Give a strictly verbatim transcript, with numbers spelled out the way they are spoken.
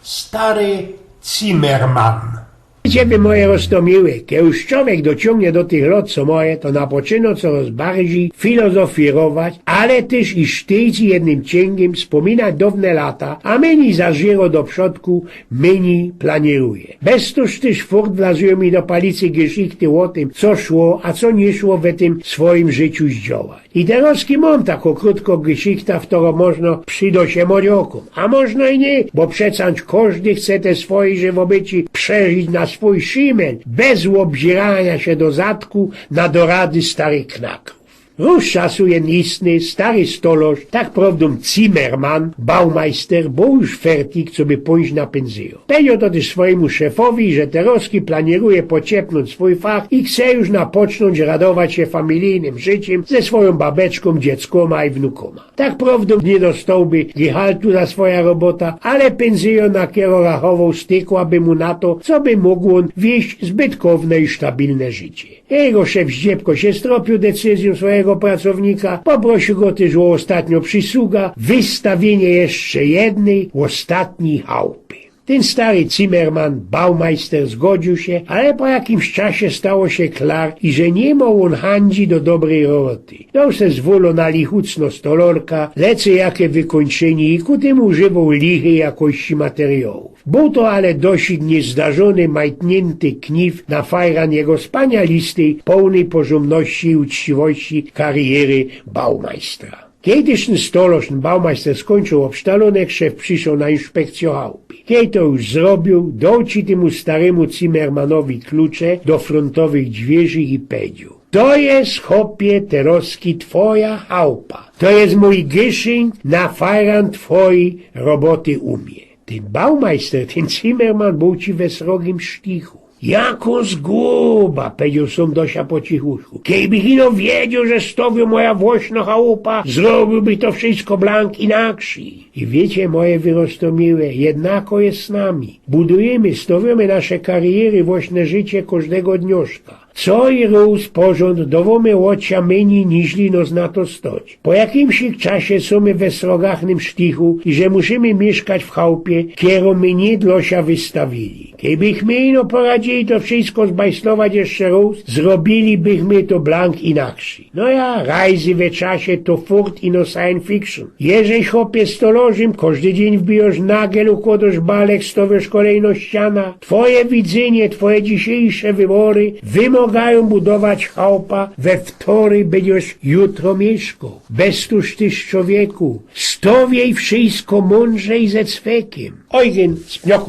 Stary Zimmermann. Ciebie, moje roztomiłe, ke już człowiek dociōngnie do tych lot, co moje, to napoczyno coroz bardzij filozofirować, ale tyż i sztyjc jednym ciyngiym spōminać downe lata, a mynij zaziero do przodku, mynij planieruje. Bez to tyż furt wlazujōm mi do palicy geszichty ô tym, co szło, a co niy szło we tym swojim życiu zdziołać. I terozki mōm takõ krōtkõ geszichtã, w kerõ można przidać sie modiokōm. A można i niy, bo przecã kożdy chce te swoje żywobycie przeżyć na swōj szimel, bez ôbziraniŏ sie do zadku na dorady starych knakrōw. Rōz czasu jedyn istny, stary stolŏrz, tak prŏwdōm Zimmermann, Baumeister, bōł już fertig, coby pōńć na pynzyjõ. Pedzioł to tyż swojymu szefowi, że terozki planieruje pociepnōńć swōj fach i chce już napocznōńć radować sie familijnym życiym ze swojōm babeczkōm, dzieckōma i wnukōma. Tak prŏwdōm niy dostołby gehaltu za swoja robota, ale pynzyjŏ, na kerõ rachowoł, stykłaby mu na to, coby mōg ôn wieść zbytkowne i stabilne życie. Jego szef zdziebko sie stropiōł decyzyjōm swojigo pracownika, poprosiōł go tyż ô ôstatniõ przisługa, wystawiynie jeszcze jednyj, ôstatnij chałpy. Tyn stary Zimmermann, Baumeister, zgodziōł sie, ale po jakimś czasie stało sie klar, iże niy mŏ ôn handzi do dobryj roboty. Doł se zwōlõ na lichucnõ stolŏrka, lecy jake wykōńczynie i ku tymu używoł lichij jakości materiałōw. Bōł to ale dosyć niyzdarzōny, majtniynty kniw na fajran jego spanialistej, połnyj porzōndności i uczciwości kariery Baumeistra. Kej tyż tyn stolŏrz, tyn Baumeister skōńczōł ôbsztalōnek, szef przyszoł na inspekcyjõ chałpy. Kej to już zrobiōł, doł tymu starymu Zimmermannowi klucze do frōntowych dwiyrzi i pedzioł: „To je, chopie, terozki twoja chałpa. To je mōj gyszynk na fajran twojij roboty u mie”. Tyn Baumeister, tyn Zimmermann bōł ci we srogim sztichu. „Jakŏ zguba”, pedzioł sōm do sia po cichuszku. „Kejbych ino wiedzioł, że stowiōm moja własnŏ chałupa, zrobiōłbych to wszysko blank inaksij”. I wiycie, moje wy roztomiłe, jednako je z nami. Budujymy, stowiōmy nasze kariery, własne życie kożdego dnioszka. Co i rōz porzōnd dowōmy ôd sia mynij, niźli nŏs na to stoć. Po jakimś czasie sōmy we srogachnym sztichu i że musimy miyszkać w chałpie, kerõ my niy dlŏ sia wystawiyli. Kejbych my ino poradziyli to wszysko zbajslować jeszcze rŏz, zrobilibychmy to blank inaksij. No ja, rajzy we czasie to furt ino science fiction. Jeżyś, chopie, stolŏrzym, kożdy dziyń wbijŏsz nagel, ukłodŏsz balek, stowiŏsz kolejnõ ściana. Twoje widzynie, twoje dzisiejsze wybory wymŏgajōm budować chałpa, we ftoryj bydziesz jutro miyszkoł. Bez to tyż, człowieku, stowiej wszysko mōndrze i ze cwekiym. Eugen z Pniokōw.